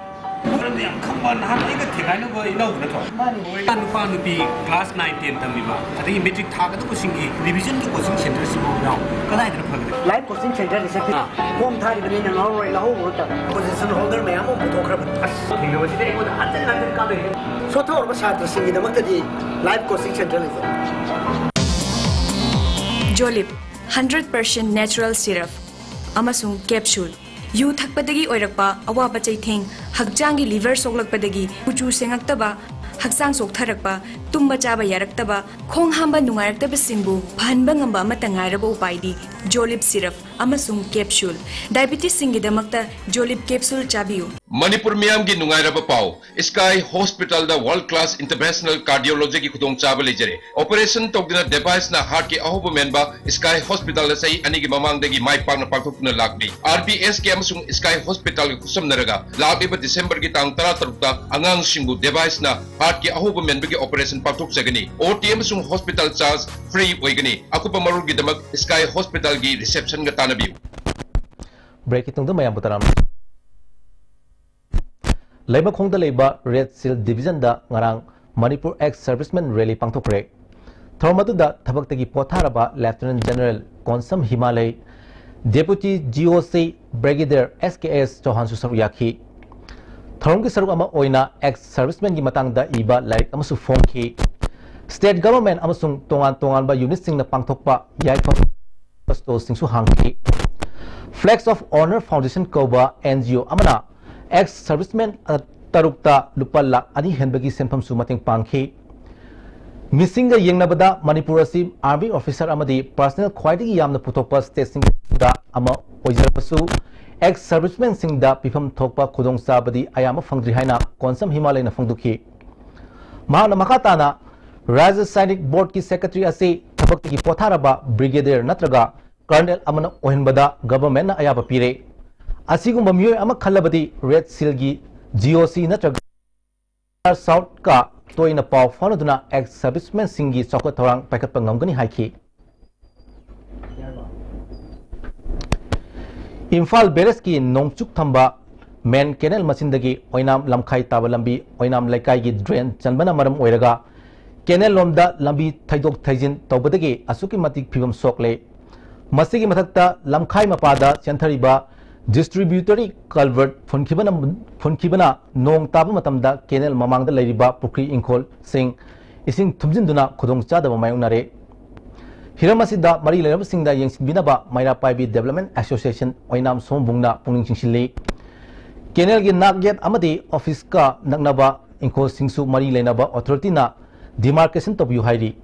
ꯃꯔꯝꯗꯤ ꯌꯥꯝ ꯈꯪꯕ ꯅꯍꯥꯟ ꯑꯩꯒ ꯊꯦꯡꯒꯥꯏꯅꯕ ꯏꯅꯥꯎꯗꯨ ꯅꯠꯇ꯭ꯔꯣ? ꯃꯥꯅꯤ꯫ ꯅꯨꯄꯥ ꯅꯨꯄꯤ class nine ten ꯇꯝꯃꯤꯕ, ꯑꯗꯒꯤ matric ꯊꯥꯒꯗꯕꯁꯤꯡꯒꯤ revision ꯒꯤ coaching centre ꯁꯤꯐꯥꯎ ꯌꯥꯎ꯫ ꯀꯗꯥꯏꯗꯅ ꯐꯒꯗꯒꯦ? Live coaching centre ꯁꯦ ꯑꯥ꯫ Form ꯊꯥꯔꯤꯕꯅꯤꯅ ꯉꯥꯎꯔꯣꯏ, ꯂꯧꯍꯧꯕ ꯅꯠꯇꯕ position holder ꯃꯌꯥꯝ ꯑꯃ ꯄꯨꯊꯣꯛꯈ꯭ꯔꯕꯅꯤ꯫ ꯑꯁ, ꯊꯦꯡꯅꯕꯁꯤꯗ ꯑꯩꯉꯣꯟꯗ ꯍꯟꯖꯤꯟ ꯍꯟꯖꯤꯟ ꯀꯥꯟꯅꯩ꯫ ꯁꯣꯠꯊꯍꯧꯔꯕ ꯁꯥꯇ꯭ꯔꯁꯤꯡꯒꯤꯗꯃꯛꯇꯗꯤ Live coaching centre ꯂꯩꯖꯩ꯫ ꯖꯣꯂꯤꯞ, hundred percent natural syrup ꯑꯃꯁꯨꯡ capsule꯫ ꯌꯨ ꯊꯛꯄꯗꯒꯤ ꯑꯣꯏꯔꯛꯄ ꯑꯋꯥꯕ ꯆꯩꯊꯦꯡ, ꯍꯛꯆꯥꯡꯒꯤ liver ꯁꯣꯛꯂꯛꯄꯗꯒꯤ ꯀꯨꯆꯨ ꯁꯦꯡꯉꯛꯇꯕ, ꯍꯛꯆꯥꯡ ꯆꯣꯛꯊꯔꯛꯄ, ꯇꯨꯝꯕ ꯆꯥꯕ ꯌꯥꯔꯛꯇꯕ, ꯈꯣꯡ ꯍꯥꯝꯕ ꯅꯨꯡꯉꯥꯏꯔꯛꯇꯕꯁꯤꯡꯕꯨ ꯐꯍꯟꯕ ꯉꯝꯕ ꯑꯃꯠꯇ ꯉꯥꯏꯔꯕ ꯎꯄꯥꯏꯗꯤ ꯖꯣꯂꯤꯞ syrup꯫ ꯑꯃꯁꯨꯡ ꯀꯦꯞꯁꯨꯜ꯫ ꯗꯥꯏꯕꯤꯇꯤꯁꯁꯤꯡꯒꯤꯗꯃꯛꯇ ꯖꯣꯂꯤꯞ ꯀꯦꯞꯁꯨꯜ ꯆꯥꯕꯤꯌꯨ꯫ ꯃꯅꯤꯄꯨꯔ ꯃꯤꯌꯥꯝꯒꯤ ꯅꯨꯡꯉꯥꯏꯔꯕ ꯄꯥꯎ, ꯁ꯭ꯀꯥꯏ ꯍꯣꯁꯄꯤꯇꯥꯜꯗ ꯋꯥꯔꯜꯗ ꯀ꯭ꯂꯥꯁ ꯏꯟꯇꯔꯚꯦꯟꯁꯅꯦꯜ ꯀꯥꯔꯗꯤꯑꯣꯂꯣꯖꯤꯒꯤ ꯈꯨꯗꯣꯡꯆꯥꯕ ꯂꯩꯖꯔꯦ꯫ ꯑꯣꯄꯔꯦꯁꯟ ꯇꯧꯗꯨꯅ ꯗꯤꯚꯥꯏꯁꯅ ꯍꯥꯔꯠꯀꯤ ꯑꯍꯧꯕ ꯃꯦꯟꯕ ꯁ꯭ꯀꯥꯏ ꯍꯣꯁꯄꯤꯇꯥꯜꯗ ꯆꯍꯤ ꯑꯅꯤꯒꯤ ꯃꯃꯥꯡꯗꯒꯤ ꯃꯥꯏ ꯄꯥꯛꯅ ꯄꯥꯡꯊꯣꯛꯇꯨꯅ ꯂꯥꯛꯂꯤ꯫ ꯑꯥꯔꯕꯤꯑꯦꯁꯀꯦ ꯑꯃꯁꯨꯡ ꯁ꯭ꯀꯥꯏ ꯍꯣꯁꯄꯤꯇꯥꯜꯒ ꯈꯨꯠꯁꯝꯅꯔꯒ ꯂꯥꯛꯂꯤꯕ ꯗꯤꯁꯦꯝꯕꯔꯒꯤ ꯇꯥꯡ ꯇꯔꯥꯇꯔꯨꯛꯇ ꯑꯉꯥꯡꯁꯤꯡꯕꯨ ꯗꯤꯚꯥꯏꯁꯅ ꯍꯥꯔꯠꯀꯤ ꯑꯍꯧꯕ ꯃꯦꯟꯕꯒꯤ ꯑꯣꯄꯔꯦꯁꯟ ꯄꯥꯡꯊꯣꯛꯆꯒꯅꯤ꯫ ꯑꯣꯇꯤ ꯑꯃꯁꯨꯡ ꯍꯣꯁꯄꯤꯇꯥꯜ ꯆꯥꯔꯖ ꯐ꯭ꯔꯤ ꯑꯣꯏꯒꯅꯤ꯫ ꯑꯀꯨꯞꯄ ꯃꯔꯣꯜꯒꯤꯗꯃꯛ ꯁ꯭ꯀꯥꯏ ꯍꯣꯁꯄꯤꯇꯥꯜꯒꯤ ꯔꯤꯁꯦꯞꯁꯟꯒ ꯇꯥꯟꯅꯕꯤꯌꯨ꯫ ꯕ꯭ꯔꯦꯛꯀꯤ ꯇꯨꯡꯗ ꯃꯌꯥꯝꯕꯨ ꯇꯔꯥꯝꯅ꯫ ꯂꯩꯃꯈꯣꯡꯗ ꯂꯩꯕ ꯔꯦꯗ ꯁꯤꯜ ꯗꯤꯚꯤꯖꯟꯗ ꯉꯔꯥꯡ ꯃꯅꯤꯄꯨꯔ ꯑꯦꯛꯁ ꯁꯔꯚꯤꯁꯃꯦꯟ ꯔꯦꯂꯤ ꯄꯥꯡꯊꯣꯛꯈ꯭ꯔꯦ꯫ ꯊꯧꯔꯝ ꯑꯗꯨꯗ ꯊꯕꯛꯇꯒꯤ ꯄꯣꯊꯥꯔꯕ ꯂꯦꯐꯇꯤꯅꯦꯟ ꯖꯦꯅꯔꯦꯜ ꯀꯣꯟꯁꯝ ꯍꯤꯃꯥꯂꯩ, ꯗꯦꯄꯨꯇꯤ ꯖꯤꯑꯣꯁꯤ ꯕ꯭ꯔꯤꯒꯦꯗꯤꯌꯔ ꯑꯦꯁ ꯀꯦ ꯑꯦꯁ ꯆꯧꯍꯥꯟꯁꯨ ꯁꯔꯨꯛ ꯌꯥꯈꯤ꯫ ꯊꯧꯔꯝꯒꯤ ꯁꯔꯨꯛ ꯑꯃ ꯑꯣꯏꯅ ꯑꯦꯛꯁ ꯁꯔꯚꯤꯁꯃꯦꯟꯒꯤ ꯃꯇꯥꯡꯗ ꯏꯕ ꯂꯥꯏꯔꯤꯛ ꯑꯃꯁꯨ ꯐꯣꯡꯈꯤ꯫ ꯁ꯭ꯇꯦꯠ ꯒꯚꯔꯟꯃꯦꯟꯠ ꯑꯃꯁꯨꯡ ꯇꯣꯉꯥꯟ ꯇꯣꯉꯥꯟꯕ ꯌꯨꯅꯤꯠꯁꯤꯡꯅ ꯄꯥꯡꯊꯣꯛꯄ ꯌꯥꯏꯐ ꯁ꯭ꯇꯣꯜꯁꯤꯡꯁꯨ ꯍꯥꯡꯈꯤ꯫ Flags of Honour Foundation ꯀꯧꯕ ꯑꯦꯟ ꯖꯤ ꯑꯣ ꯑꯃꯅ ꯑꯦꯛꯁ ꯁꯔꯚꯤꯁꯃꯦꯟ ꯇꯔꯨꯛꯇ ꯂꯨꯄꯥ ꯂꯥꯈ ꯑꯅꯤ ꯍꯦꯟꯕꯒꯤ ꯁꯦꯟꯐꯝꯁꯨ ꯃꯇꯦꯡ ꯄꯥꯡꯈꯤ꯫ ꯃꯤꯁꯤꯡꯒ ꯌꯦꯡꯅꯕꯗ ꯃꯅꯤꯄꯨꯔ ꯑꯁꯤ ꯑꯥꯔꯃꯤ ꯑꯣꯐꯤꯁꯥꯔ ꯑꯃꯗꯤ ꯄꯔꯁꯅꯦꯜ ꯈ꯭ꯋꯥꯏꯗꯒꯤ ꯌꯥꯝꯅ ꯄꯨꯊꯣꯛꯄ ꯁ꯭ꯇꯦꯠꯁꯤꯡꯗ ꯑꯃ ꯑꯣꯏꯖꯔꯕꯁꯨ, ꯑꯦꯛꯁ ꯁꯔꯚꯤꯁꯃꯦꯟꯁꯤꯡꯗ ꯄꯤꯐꯝ ꯊꯣꯛꯄ ꯈꯨꯗꯣꯡꯆꯥꯕꯗꯤ ꯑꯌꯥꯝꯕ ꯐꯪꯗ꯭ꯔꯤ ꯍꯥꯏꯅ ꯀꯣꯟꯁꯝ ꯍꯤꯃꯥꯂꯩꯅ ꯐꯣꯡꯗꯣꯛꯈꯤ꯫ ꯃꯍꯥꯛꯅ ꯃꯈꯥ ꯇꯥꯅ ꯔꯥꯖ꯭ꯌ ꯁꯥꯏꯅꯤꯛ ꯕꯣꯔꯗꯀꯤ ꯁꯦꯀ꯭ꯔꯦꯇꯔꯤ ꯑꯁꯤ ꯊꯕꯛꯇꯒꯤ ꯄꯣꯊꯥꯔꯕ ꯕ꯭ꯔꯤꯒꯦꯗꯤꯌꯔ ꯅꯠꯇ꯭ꯔꯒ ꯀꯔꯅꯦꯜ ꯑꯃꯅ ꯑꯣꯏꯍꯟꯕꯗ ꯒꯚꯔꯟꯃꯦꯟꯠꯅ ꯑꯌꯥꯕ ꯄꯤꯔꯦ꯫ ꯑꯁꯤꯒꯨꯝꯕ ꯃꯤꯑꯣꯏ ꯑꯃ ꯈꯜꯂꯕꯗꯤ ꯔꯦꯗ ꯁꯤꯜꯒꯤ ꯖꯤ ꯑꯣ ꯁꯤ ꯅꯠꯇ꯭ꯔꯒ ꯁꯥꯎꯠꯀ ꯇꯣꯏꯅ ꯄꯥꯎ ꯐꯥꯎꯅꯗꯨꯅ ꯑꯦꯛꯁ ꯁꯔꯚꯤꯁꯃꯦꯟꯁꯤꯡꯒꯤ ꯆꯥꯎꯈꯠ ꯊꯧꯔꯥꯡ ꯄꯥꯏꯈꯠꯄ ꯉꯝꯒꯅꯤ ꯍꯥꯏꯈꯤ꯫ ꯏꯝꯐꯥꯜ ꯕꯦꯔꯦꯖꯀꯤ ꯅꯣꯡꯆꯨꯞ ꯊꯝꯕ ꯃꯦꯟ ꯀꯦꯅꯦꯜ ꯃꯆꯤꯟꯗꯒꯤ ꯑꯣꯏꯅꯥꯝ ꯂꯝꯈꯥꯏ ꯇꯥꯕ ꯂꯝꯕꯤ ꯑꯣꯏꯅꯥꯝ ꯂꯩꯀꯥꯏꯒꯤ ꯗ꯭ꯔꯦꯟ ꯆꯟꯕꯅ ꯃꯔꯝ ꯑꯣꯏꯔꯒ ꯀꯦꯅꯦꯜ ꯂꯣꯝꯗ ꯂꯝꯕꯤ ꯊꯩꯗꯣꯛ ꯊꯩꯖꯤꯟ ꯇꯧꯕꯗꯒꯤ ꯑꯁꯨꯛꯀꯤ ꯃꯇꯤꯛ ꯐꯤꯕꯝ ꯁꯣꯛꯂꯦ꯫ ꯃꯁꯤꯒꯤ ꯃꯊꯛꯇ ꯂꯝꯈꯥꯏ ꯃꯄꯥꯗ ꯆꯦꯟꯊꯔꯤꯕ ꯗꯤꯁꯇ꯭ꯔꯤꯕ꯭ꯌꯨꯇꯔꯤ ꯀꯜꯚꯔꯠ ꯐꯨꯟꯈꯤꯕꯅ, ꯐꯨꯟꯈꯤꯕꯅ ꯅꯣꯡ ꯇꯥꯕ ꯃꯇꯝꯗ ꯀꯦꯅꯦꯜ ꯃꯃꯥꯡꯗ ꯂꯩꯔꯤꯕ ꯄꯨꯈ꯭ꯔꯤ ꯏꯪꯈꯣꯜꯁꯤꯡ ꯏꯁꯤꯡ ꯊꯨꯝꯖꯤꯟꯗꯨꯅ ꯈꯨꯗꯣꯡꯆꯥꯗꯕ ꯃꯥꯌꯣꯛꯅꯔꯦ꯫ ꯍꯤꯔꯝ ꯑꯁꯤꯗ ꯃꯔꯤ ꯂꯩꯅꯕꯁꯤꯡꯗ ꯌꯦꯡꯁꯤꯟꯕꯤꯅꯕ ꯃꯩꯔꯥ ꯄꯥꯏꯕꯤ ꯗꯦꯕꯂꯞꯃꯦꯟ ꯑꯦꯁꯣꯁꯤꯌꯦꯁꯟ ꯑꯣꯏꯅꯥꯝ ꯁꯣꯝꯕꯨꯡꯅ ꯄꯨꯛꯅꯤꯡ ꯆꯤꯡꯁꯤꯜꯂꯤ꯫ ꯀꯦꯅꯦꯜꯒꯤ ꯅꯥꯛ ꯌꯦꯠ ꯑꯃꯗꯤ ꯑꯣꯐꯤꯁꯀ ꯅꯛꯅꯕ ꯏꯪꯈꯣꯜꯁꯤꯡꯁꯨ ꯃꯔꯤ ꯂꯩꯅꯕ ꯑꯣꯊꯣꯔꯤꯇꯤꯅ ꯗꯤꯃꯥꯔꯀꯦꯁꯟ ꯇꯧꯕꯤꯌꯨ ꯍꯥꯏꯔꯤ꯫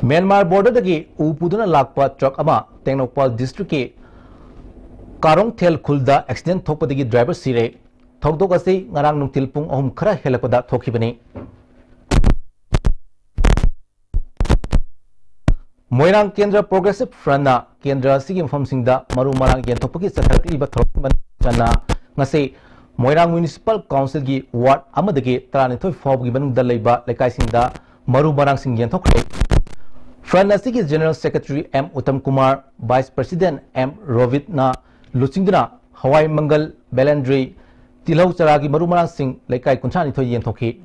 ꯃ꯭ꯌꯥꯟꯃꯥꯔ ꯕꯣꯔꯗꯔꯗꯒꯤ ꯎ ꯄꯨꯗꯨꯅ ꯂꯥꯛꯄ ꯇ꯭ꯔꯛ ꯑꯃ ꯇꯦꯡꯅꯧꯄꯥꯜ ꯗꯤꯁꯇ꯭ꯔꯤꯛꯀꯤ ꯀꯥꯔꯣꯡꯊꯦꯜ ꯈꯨꯜꯗ ꯑꯦꯛꯁꯤꯗꯦꯟ ꯊꯣꯛꯄꯗꯒꯤ ꯗ꯭ꯔꯥꯏꯚꯔ ꯁꯤꯔꯦ꯫ ꯊꯧꯗꯣꯛ ꯑꯁꯤ ꯉꯔꯥꯡ ꯅꯨꯡꯊꯤꯜ ꯄꯨꯡ ꯑꯍꯨꯝ ꯈꯔ ꯍꯦꯜꯂꯛꯄꯗ ꯊꯣꯛꯈꯤꯕꯅꯤ꯫ ꯃꯣꯏꯔꯥꯡ ꯀꯦꯟꯗ꯭ꯔ ꯄ꯭ꯔꯣꯒ꯭ꯔꯦꯁꯤꯚ ꯐ꯭ꯔꯟꯠꯅ ꯀꯦꯟꯗ꯭ꯔ ꯑꯁꯤꯒꯤ ꯃꯐꯝꯁꯤꯡꯗ ꯃꯔꯨ ꯃꯔꯥꯡ ꯌꯦꯟꯊꯣꯛꯄꯒꯤ ꯆꯠꯊꯔꯛꯂꯤꯕ ꯊꯧꯔꯝ ꯆꯟꯅ ꯉꯁꯤ ꯃꯣꯏꯔꯥꯡ ꯃ꯭ꯌꯨꯅꯤꯁꯤꯄꯥꯜ ꯀꯥꯎꯟꯁꯤꯜꯒꯤ ꯋꯥꯔꯗ ꯑꯃꯗꯒꯤ ꯇꯔꯥꯅꯤꯊꯣꯏ ꯐꯥꯎꯕꯒꯤ ꯃꯅꯨꯡꯗ ꯂꯩꯕ ꯂꯩꯀꯥꯏꯁꯤꯡꯗ ꯃꯔꯨ ꯃꯔꯥꯡꯁꯤꯡ ꯌꯦꯟꯊꯣꯛꯈ꯭ꯔꯦ꯫ ꯐ꯭ꯔꯟꯠ ꯑꯁꯤꯒꯤ general secretary M Uttam Kumar, vice president M ꯔꯣꯕꯤꯠꯅ ꯂꯨꯆꯤꯡꯗꯨꯅ ꯍꯋꯥꯏ ꯃꯪꯒꯜ, ꯕꯦꯂꯦꯟꯗ꯭ꯔꯤ, ꯇꯤꯜꯍꯧ ꯆꯥꯔꯥꯒꯤ ꯃꯔꯨ ꯃꯔꯥꯡꯁꯤꯡ ꯂꯩꯀꯥꯏ ꯀꯨꯟꯊ꯭ꯔꯥ ꯅꯤꯊꯣꯏ ꯌꯦꯟꯊꯣꯛꯈꯤ꯫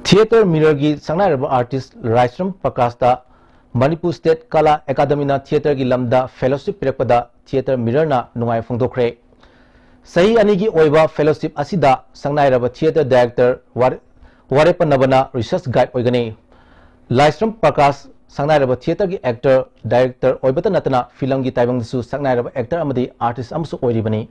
ꯊꯤꯌꯦꯇꯔ ꯃꯤꯔꯔꯒꯤ ꯁꯛꯅꯥꯏꯔꯕ ꯑꯥꯔꯇꯤꯁ ꯂꯥꯏꯁ꯭ꯔꯝ ꯄ꯭ꯔꯀꯥꯁꯇ ꯃꯅꯤꯄꯨꯔ ꯁ꯭ꯇꯦꯠ ꯀꯂꯥ ꯑꯦꯀꯥꯗꯃꯤꯅ ꯊꯤꯌꯦꯇꯔꯒꯤ ꯂꯝꯗ ꯐꯦꯂꯣꯁꯤꯞ ꯄꯤꯔꯛꯄꯗ ꯊꯤꯌꯦꯇꯔ ꯃꯤꯔꯔꯅ ꯅꯨꯡꯉꯥꯏꯕ ꯐꯣꯡꯗꯣꯛꯈ꯭ꯔꯦ꯫ ꯆꯍꯤ ꯑꯅꯤꯒꯤ ꯑꯣꯏꯕ ꯐꯦꯂꯣꯁꯤꯞ ꯑꯁꯤꯗ ꯁꯛꯅꯥꯏꯔꯕ ꯊꯤꯌꯦꯇꯔ ꯗꯥꯏꯔꯦꯛꯇꯔ ꯋꯥꯔ-, ꯋꯥꯔꯦꯞꯄ ꯅꯕꯅ ꯔꯤꯁꯔꯆ ꯒꯥꯏꯗ ꯑꯣꯏꯒꯅꯤ꯫ ꯂꯥꯏꯁ꯭ꯔꯝ ꯄ꯭ꯔꯀꯥꯁ ꯁꯛꯅꯥꯏꯔꯕ ꯊꯤꯌꯦꯇꯔꯒꯤ ꯑꯦꯛꯇꯔ, ꯗꯥꯏꯔꯦꯛꯇꯔ ꯑꯣꯏꯕꯇ ꯅꯠꯇꯅ ꯐꯤꯂꯝꯒꯤ ꯇꯥꯏꯕꯪꯗꯁꯨ ꯁꯛꯅꯥꯏꯔꯕ ꯑꯦꯛꯇꯔ ꯑꯃꯗꯤ ꯑꯥꯔꯇꯤꯁ ꯑꯃꯁꯨ ꯑꯣꯏꯔꯤꯕꯅꯤ꯫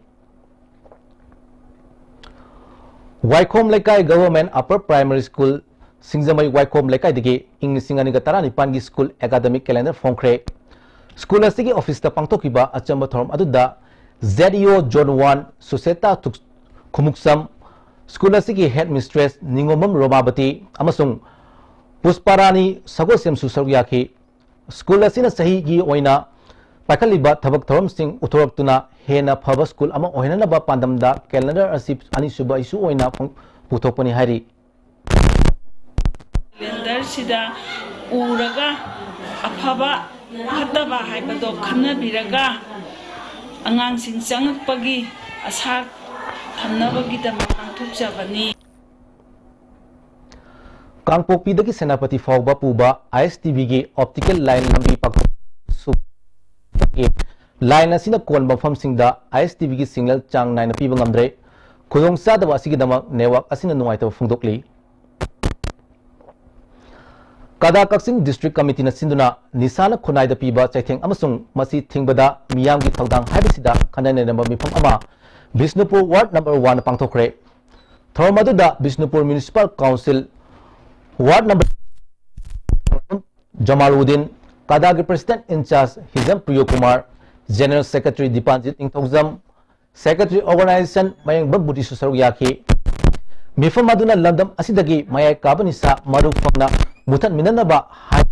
ꯋꯥꯏꯈꯣꯝ ꯂꯩꯀꯥꯏ ꯒꯚꯔꯟꯃꯦꯟꯠ ꯑꯄꯔ ꯄ꯭ꯔꯥꯏꯃꯔꯤ ꯁ꯭ꯀꯨꯜ, ꯁꯤꯡꯖꯃꯩ ꯋꯥꯏꯈꯣꯝ ꯂꯩꯀꯥꯏꯗꯒꯤ ꯏꯪ ꯂꯤꯁꯤꯡ ꯑꯅꯤꯒ ꯇꯔꯥꯅꯤꯄꯥꯟꯒꯤ ꯁ꯭ꯀꯨꯜ ꯑꯦꯀꯥꯗꯃꯤꯛ ꯀꯦꯂꯦꯟꯗꯔ ꯐꯣꯡꯈ꯭ꯔꯦ꯫ ꯁ꯭ꯀꯨꯜ ꯑꯁꯤꯒꯤ ꯑꯣꯐꯤꯁꯇ ꯄꯥꯡꯊꯣꯛꯈꯤꯕ ꯑꯆꯝꯕ ꯊꯧꯔꯝ ꯑꯗꯨꯗ ꯖꯦꯗ ꯏ ꯑꯣ ꯖꯣꯟ ꯋꯥꯟ ꯁꯨꯁꯦꯇꯥ ꯊꯨꯛ-, ꯈꯨꯃꯨꯛꯆꯝ, ꯁ꯭ꯀꯨꯜ ꯑꯁꯤꯒꯤ ꯍꯦꯗ ꯃꯤꯁꯇ꯭ꯔꯦꯁ ꯅꯤꯉꯣꯝꯕꯝ ꯔꯣꯃꯥꯕꯇꯤ ꯑꯃꯁꯨꯡ ꯄꯨꯁꯄꯥꯔꯥꯅꯤ ꯁꯒꯣꯜꯁꯦꯝꯁꯨ ꯁꯔꯨꯛ ꯌꯥꯈꯤ꯫ ꯁ꯭ꯀꯨꯜ ꯑꯁꯤꯅ ꯆꯍꯤꯒꯤ ꯑꯣꯏꯅ ꯄꯥꯏꯈꯠꯂꯤꯕ ꯊꯕꯛ ꯊꯧꯔꯝꯁꯤꯡ ꯎꯠꯊꯣꯔꯛꯇꯨꯅ ꯍꯦꯟꯅ ꯐꯕ ꯁ꯭ꯀꯨꯜ ꯑꯃ ꯑꯣꯏꯍꯟꯅꯕ ꯄꯥꯟꯗꯝꯗ ꯀꯦꯂꯦꯟꯗꯔ ꯑꯁꯤ ꯑꯅꯤꯁꯨꯕ ꯏꯁꯨ ꯑꯣꯏꯅ ꯐꯣꯡ-, ꯄꯨꯊꯣꯛꯄꯅꯤ ꯍꯥꯏꯔꯤ꯫ ꯀꯦꯂꯦꯟꯗꯔꯁꯤꯗ ꯎꯔꯒ ꯑꯐꯕ ꯐꯠꯇꯕ ꯍꯥꯏꯕꯗꯣ ꯈꯟꯅꯕꯤꯔꯒ ꯑꯉꯥꯡꯁꯤꯡ ꯆꯪꯉꯛꯄꯒꯤ ꯑꯁꯥ ꯊꯝꯅꯕꯒꯤꯗꯃꯛ ꯄꯥꯡꯊꯣꯛꯆꯕꯅꯤ꯫ ꯀꯥꯡꯄꯣꯛꯄꯤꯗꯒꯤ ꯁꯦꯅꯥꯄꯇꯤ ꯐꯥꯎꯕ ꯄꯨꯕ ꯑꯥꯏ ꯑꯦꯁ ꯇꯤ ꯚꯤꯒꯤ ꯑꯣꯞꯇꯤꯀꯦꯜ ꯂꯥꯏꯟ ꯂꯝꯕꯤ ꯄꯥꯛꯊꯣꯛ-, ꯂꯥꯏꯟ ꯑꯁꯤꯅ ꯀꯣꯟꯕ ꯃꯐꯝꯁꯤꯡꯗ ꯑꯥꯏ ꯑꯦꯁ ꯇꯤ ꯚꯤꯒꯤ ꯁꯤꯒꯅꯦꯜ ꯆꯥꯡ ꯅꯥꯏꯅ ꯄꯤꯕ ꯉꯝꯗ꯭ꯔꯦ꯫ ꯈꯨꯗꯣꯡꯆꯥꯗꯕ ꯑꯁꯤꯒꯤꯗꯃꯛ ꯅꯦꯠꯋꯥꯛ ꯑꯁꯤꯅ ꯅꯨꯡꯉꯥꯏꯇꯕ ꯐꯣꯡꯗꯣꯛꯂꯤ꯫ ꯀꯗꯥ ꯀꯛꯆꯤꯡ District Committeeꯅ ꯁꯤꯟꯗꯨꯅ ꯅꯤꯁꯥꯅ ꯈꯨꯟꯅꯥꯏꯗ ꯄꯤꯕ ꯆꯩꯊꯦꯡ ꯑꯃꯁꯨꯡ ꯃꯁꯤ ꯊꯤꯡꯕꯗ ꯃꯤꯌꯥꯝꯒꯤ ꯊꯧꯗꯥꯡ ꯍꯥꯏꯕꯁꯤꯗ ꯈꯟꯅ ꯅꯩꯅꯕ ꯃꯤꯐꯝ ꯑꯃ ꯕꯤꯁꯅꯨꯄꯨꯔ Ward number one ꯄꯥꯡꯊꯣꯛꯈ꯭ꯔꯦ꯫ ꯊꯧꯔꯝ ꯑꯗꯨꯗ Bishnupur Municipal Council Ward number Jamaluddin, ꯀꯗꯥꯒꯤ President in Charge Hijam ꯄ꯭ꯔꯤꯌꯣ Kumar, General Secretary ꯗꯤꯄꯥꯟꯖꯤꯠ Ningthoujam, Secretary Organization ꯃꯌꯦꯡꯕꯝ ꯕꯨꯙꯤꯁꯨ ꯁꯔꯨꯛ ꯌꯥꯈꯤ꯫ ꯃꯤꯐꯝ ꯑꯗꯨꯅ ꯂꯝꯗꯝ ꯑꯁꯤꯗꯒꯤ ꯃꯌꯥꯏ ꯀꯥꯕ ꯅꯤꯁꯥ ꯃꯔꯨ ꯐꯪꯅ ꯃꯨꯊꯠꯃꯤꯟꯅꯅꯕ ꯍꯥꯏ꯫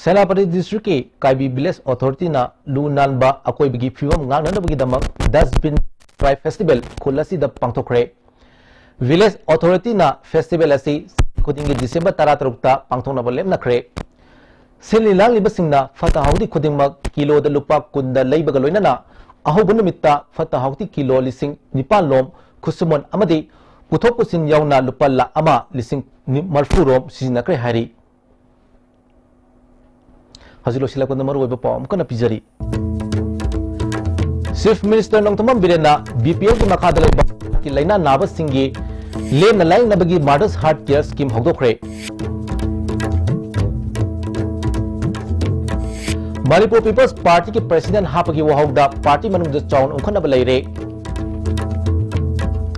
ꯁꯦꯅꯥꯄꯇꯤ Districtꯀꯤ ꯀꯥꯏꯕꯤ Village Authorityꯅ ꯂꯨ ꯅꯥꯟꯕ ꯑꯀꯣꯏꯕꯒꯤ ꯐꯤꯕꯝ ꯉꯥꯛꯅꯅꯕꯒꯤꯗꯃꯛ Dustbin Drive Festival ꯈꯨꯜ ꯑꯁꯤꯗ ꯄꯥꯡꯊꯣꯛꯈ꯭ꯔꯦ꯫ Village Authorityꯅ festival ꯑꯁꯤ ꯆꯍꯤ ꯈꯨꯗꯤꯡꯒꯤ December ꯇꯔꯥꯇꯔꯨꯛꯇ ꯄꯥꯡꯊꯣꯛꯅꯕ ꯂꯦꯞꯅꯈ꯭ꯔꯦ꯫ ꯁꯤꯜꯂꯤ ꯂꯥꯡꯂꯤꯕꯁꯤꯡꯅ ꯐꯠꯇ ꯍꯥꯎꯗꯤ ꯈꯨꯗꯤꯡꯃꯛ ꯀꯤꯂꯣꯗ ꯂꯨꯄꯥ ꯀꯨꯟꯗ ꯂꯩꯕꯒ ꯂꯣꯏꯅꯅ ꯑꯍꯧꯕ ꯅꯨꯃꯤꯠꯇ ꯐꯠꯇ ꯍꯥꯎꯗꯤ ꯀꯤꯂꯣ ꯂꯤꯁꯤꯡ ꯅꯤꯄꯥꯟ ꯂꯣꯝ, ꯈꯨꯠꯁꯨꯃꯟ ꯑꯃꯗꯤ ꯄꯨꯊꯣꯛ ꯄꯨꯁꯤꯟ ꯌꯥꯎꯅ ꯂꯨꯄꯥ ꯂꯥꯈ ꯑꯃ ꯂꯤꯁꯤꯡ ꯃꯔꯐꯨ ꯔꯣꯝ ꯁꯤꯖꯤꯟꯅꯈ꯭ꯔꯦ ꯍꯥꯏꯔꯤ꯫ ꯍꯧꯖꯤꯛ ꯂꯣꯏꯁꯤꯜꯂꯛꯄꯗ ꯃꯔꯨꯑꯣꯏꯕ ꯄꯥꯎ ꯑꯃꯨꯛ ꯍꯟꯅ ꯄꯤꯖꯔꯤ꯫ Chief Minister ꯅꯣꯡꯊꯣꯝꯕꯝ ꯕꯤꯔꯦꯟꯅ BPLꯒꯤ ꯃꯈꯥꯗ ꯂꯩꯕ ꯂꯥꯏꯅꯥ ꯅꯥꯕꯁꯤꯡꯒꯤ ꯂꯦꯝꯅ ꯂꯥꯌꯦꯡꯅꯕꯒꯤ Mother's Heart Care Scheme ꯍꯧꯗꯣꯛꯈ꯭ꯔꯦ꯫ Manipur People's Partyꯒꯤ President ꯍꯥꯞꯄꯒꯤ ꯋꯥꯍꯧꯗ party ꯃꯅꯨꯡꯗ ꯆꯥꯎꯅ ꯎꯪꯈꯠꯅꯕ ꯂꯩꯔꯦ꯫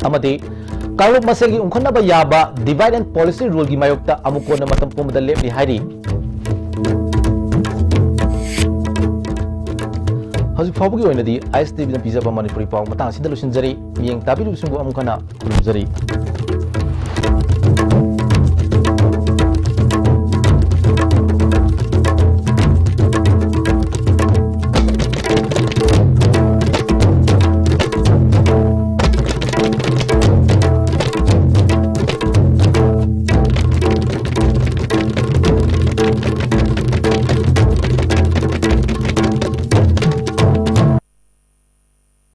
ꯑꯃꯗꯤ ꯀꯥꯡꯂꯨꯞ ꯃꯁꯦꯜꯒꯤ ꯎꯪꯈꯠꯅꯕ ꯌꯥꯕ Divide and Policy Ruleꯒꯤ ꯃꯥꯌꯣꯛꯇ ꯑꯃꯨꯛ ꯀꯣꯟꯅ ꯃꯇꯝ ꯄꯨꯝꯕꯗ ꯂꯦꯞꯂꯤ ꯍꯥꯏꯔꯤ꯫ ꯍꯧꯖꯤꯛ ꯐꯥꯎꯕꯒꯤ ꯑꯣꯏꯅꯗꯤ ISTVꯅ ꯄꯤꯖꯕ ꯃꯅꯤꯄꯨꯔꯤ ꯄꯥꯎ ꯃꯇꯥꯡ ꯑꯁꯤꯗ ꯂꯣꯏꯁꯤꯟꯖꯔꯤ꯫ ꯃꯤꯠꯌꯦꯡ ꯇꯥꯕꯤꯔꯤꯕꯁꯤꯡꯕꯨ ꯑꯃꯨꯛ ꯍꯟꯅ ꯈꯨꯔꯨꯝꯖꯔꯤ꯫